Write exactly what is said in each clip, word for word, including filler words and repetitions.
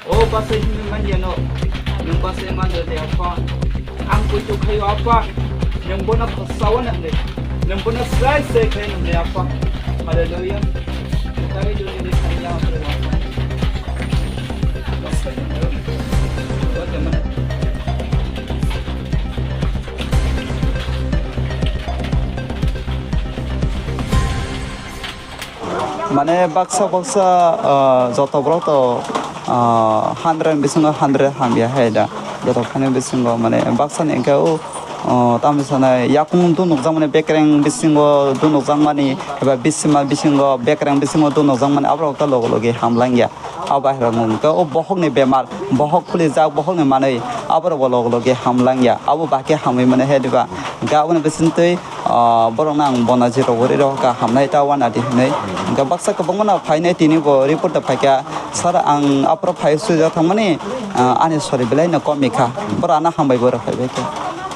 O bwsai hwnwi man yano, nwng bwsai man rw de, Apha. Ang poito khaio, Apha, nwng bono khorsa o nang de, nwng bono srai srai khlai nang de, Apha. Hallelujah. Tari duni de kharia, Apha. Mane baksa baksa, ah, joto borok to, ah, hundred bisingo hundred hamya hai da. Joto phani bisingo mane baksa ni hwnkhe o, oh, tamni sanai yakung dun nukjakmani bekereng bisingo dun nukjakmani eba bisima bisingo bekereng bisingo dun nukjakmani aborok to logo logi hamlangya. Abo bahai rok wngkha o bohokni bemar, bohok phulijak, bohokni manwi, aborokbo loge loge hamlangya. Abo bahai khe hamwi mano he diba? Hwnkhe aboni bisingtwi, ah, borokno ang bonaji rogwi rw kha, hamnai ta uanadi hwnwi. Hwnkhe baksa kwbangmano phainai tini bo report da phaikha, "Sir, ang aphuru phai swijak thangmani, ah, ani sori belaino komikha." Borok ano hambai bo rw phaibai kha.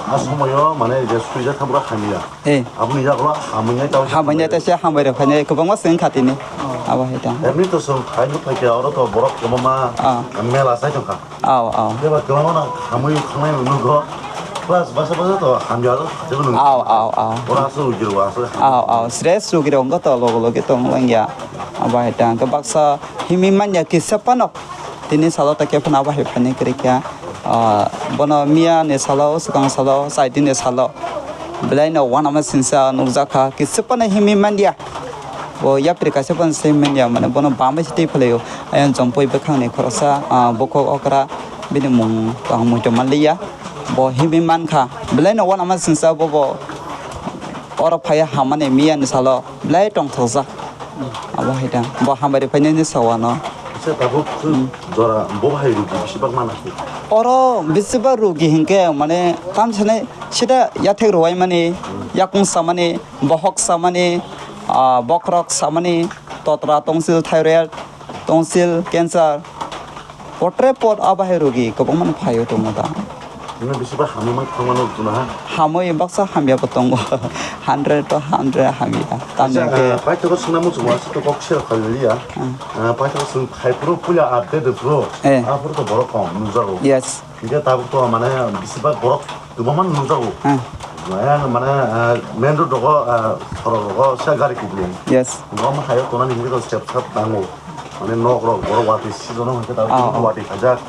A somoyo mane je swijak thang borok hamya. Eh. Aboni yagulo hamwi nai ta hambai nai ta se hambai rok phainai kwbangma se wngkha tini. Oh. Abo hai ta. Emni to chwng phai nuk phai khe oro to borok kwbangma ah mela chai tongkha. Aw, aw. Beba kwbangma no hamwi thangnai rok nukgo. Plus basa basa to hamya rok tebo nung. Aw, aw, aw. Oro aswk rugiro aswk. Aw, aw. Sre sugiro wngkha to logo logi tong langya. Abo hai ta hwnkhe baksa himwi manya kisa phano. Tini salo ta khe phano abo hai phaini kwrwi kha. Ah, bono miya ni salo, swkang salo, chaitini salo. Belai no uanama singsa nukjakha, kisipano himwi manliya. Bo yapri kaisa phano se manliya, mane bono bambai se twi phlaio. Ayang jompui bwkhakni khoroksa, ah, bukhuk okra, bini mung tong muitu manliya. Bo himwi mankha, belai no uanama singsa bobo oro phaiya hamani miya ni salo. Belai tongthokjak. Abo hai da. Bo hambai rw phainani sawano. Kisa tabuk jora bo hai rugi bisi bak mana khe. Oro bisi bak rugi hinkhe mane tam sanai sida yathek rwai mani, yakung samani, bohok samani, ah, bokhorok samani, totra, tongsil, thyroid, tongsil, cancer, potre pot abo hai rugi kwbangma no phaio tongo da. Nini bisi ba hamwi man thangmano chwng ha? Hamwi baksa hamya bo tongo. Hundred to hundred hamya. Tamni hwnkhe paithago swngna muchungo aswk kok sero khaliliya. Paithago swng khai phuru puila update phuru. Aphuru to borok kom nukjago. Yes. Hingke tabuk to mane bisi ba borok kwbangma nukjago. Mane main road rogo, sorok rogo se gari kubuli. Yes. Omo hayo tonani hingke to step sap tango. Mane nok rok borok watwi sijono hwnkhe tabuk watwi khaijak.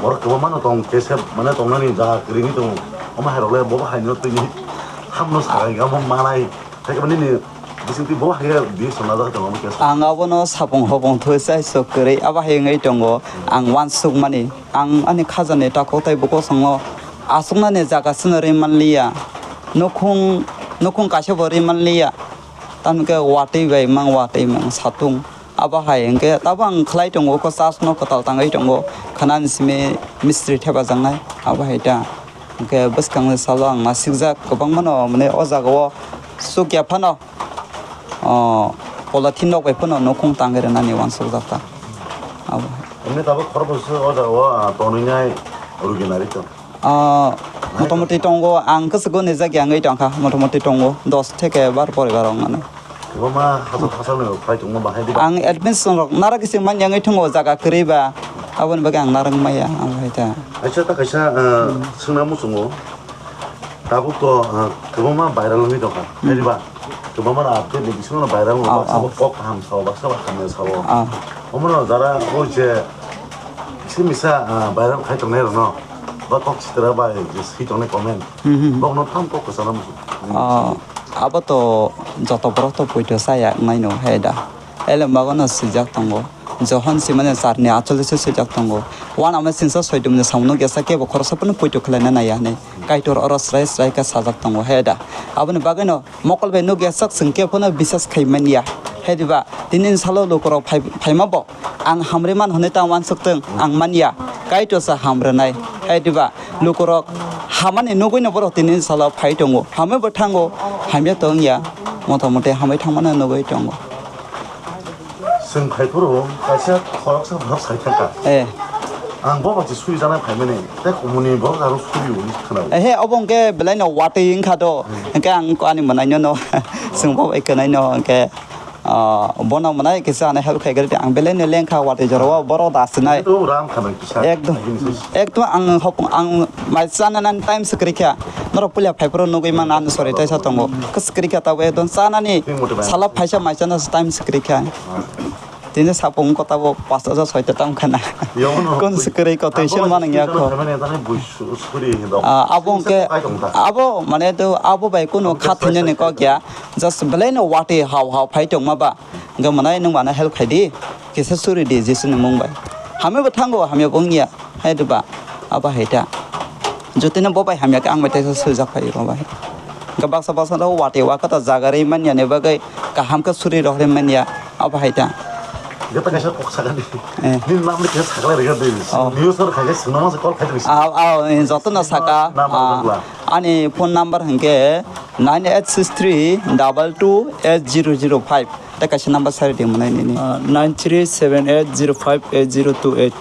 Borok kwbangma no tong kese mane tongnani jaga kwrwini tongo. Omo hai rok le bo hai no twi ni hamno sagai omo manai. Hai khe nini bisingtwi bo hai khe biye swnajak tongo omo kesa. Ang abono sapung hopung thwi chai sok kwrwi abo hai wngwi tongo. Ang uansukmani ang ani khajani takhuk tei bukhuk swngo aswknani jaga chwngno rwi manliya. Nukhung nukhung kaisa bo rwi manliya. Tamokhe watwi bai mang watwi mang satung. Abo hai hwnkhe abo ang khlai tongo, kho church no kwtal tangwi tongo, khwnani simi mistri thepajaknai, abo hai ta. Hwnkhe bwskangni salo ang nasikjak kwbangmano, mane o jagao chukya phano, o, polythene rok bai phano nukhung tangwi rwnani uansukjak ta. Abo hai. Emni tabuk khoroksa o jagao, ah, tonwi nai rugi nari tong. Ah, motamoti tongo, ang kwchwgo nijak ya wngwi tongkha, motamoti tongo, dos theke bar poribar rok mano. Kwbangma hachal hachal ni rok phai tongma bahai diba? Ang admission rok nara kisi man ya wngwi tongo, jaga kwrwi ba, aboni bagwi ang narwk maya, ang hai ta. Aisa ta kaisa, ah, swngna muchungo, tabuk to, ah, kwbangma viral wngwi tongkha, hai diba? Kwbangma no update ni bisingo no viral wngkha, baksa bo kok kaham sao, baksa bo hamya sao. Omono jara o je kisa misa, ah, viral khai tongnai rokno, ba kok sitra bai je swi tongnai comment. Bokno tham kok kwchangma muchung. Ah, abo to joto borok to poito chaya wngnai no hai da. Elem bago no swijak tongo. Johon simani charni acholish swijak tongo. Uanama singsa soitumni samungno kesa kebo khoroksa phano poito khlaina naiya hinwi. Kaitor oro srai srai khe sajak tongo hai da. Aboni bagwi no mokol bai nukya sak chwng khe phano bisas khai manya. Hai diba, tini salo lukurok phai-, phaima bo ang hamrwi man hwnwi ta uansuk tong, ang manya. Kaitor sa hamrwnai. Hai diba, lukurok hamani nugwi no borok tini salo phai tongo. Hamwi bo thango, hamya tongya. Motamoti hamwi thangmano nugwi tongo. Chwng phai phuru kaisa khoroksa borok sai thangkha. Eh. Ang bo bai se suri jana phaimani, tei kumuni borok aro suri hwnwi khwnao. Ehe, obo hwnkhe belai no watwi wngkha do. Hmm. Hwnkhe ang ani mwnaino no, chwng bo bai kwnaino hwnkhe Ah, bono mwnai kisa ano help khai gari ang belai no lengkha watwi jora o borok da sinai. Itu ram khana kisa. Ekdom, ekdom ang hop-, ang mai chana nan time se kwrwi kha. Norok puila phai phuru nugwi man ano sori taisa tongo. Kis kwrwi kha tabo ekdom chanani sala phaisa mai chana time se kwrwi kha. Tini sapung kota bo pasta ja soita tam khana. Kon se kwrwi kotwi sin manang ya kho. Ah, abo hwnkhe, abo mane to abo bai kuno kha thwinani kok ya. Just belai no watwi hao hao phai tongma ba. Hwnkhe mwnai nwng mano help khai di. Kisa suri di Jisu ni mung bai. Hamya bo thango, hamya bo wngya. Hai di ba. Abo hai ta. Jotino bo bai hamya khe ang bai teisa sujak phai bo bai. Hwnkhe baksa baksa no watwi wa kata jaga rwi manya ni bagwi kaham khe suri rok rwi manya. Abo hai ta. Gata kaisa kok sakani. Eh. Nini namni kisa sakla rega de. Oh. News or khaje sungna masa call khai de. Aw, aw, eh, jotono saka. Number ah, bokla. Ani phone number hwnkhe nine eight six three double two eight zero zero five. Tei kaisa number sari di mwnai nini. Ah, nine three seven eight zero five eight zero two eight.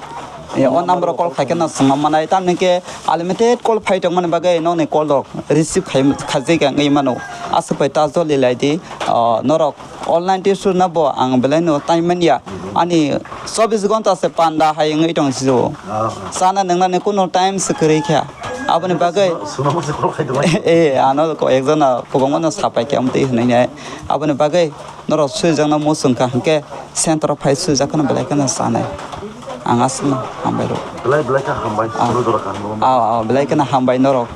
Eh, o number o call khai khe no swngma manai. Tamni khe unlimited call phai tongmani bagwi nokni call rok receive khai, khaijak wngwi mano. Aswk bai ta joli lai di. Ah, norok online tei suri no bo ang belai no time manya. Ani chobbish ghonta se panda hai wngwi tong sio. Ah. Chana nwngnani kuno time se kwrwi kha. Aboni bagwi suna masa call khai de. Eh, ano ko ekjona kwbangma no sapai khe amtwi hwnwi nai. Aboni bagwi norok swijakno muchung kha hwnkhe center o phai swijak kheno belai kheno chanai. Ang aswkno hambai rw. Belai belai khe hambai, ah, sunu jora kaham rw. Ah, ah, belai kheno hambai norok.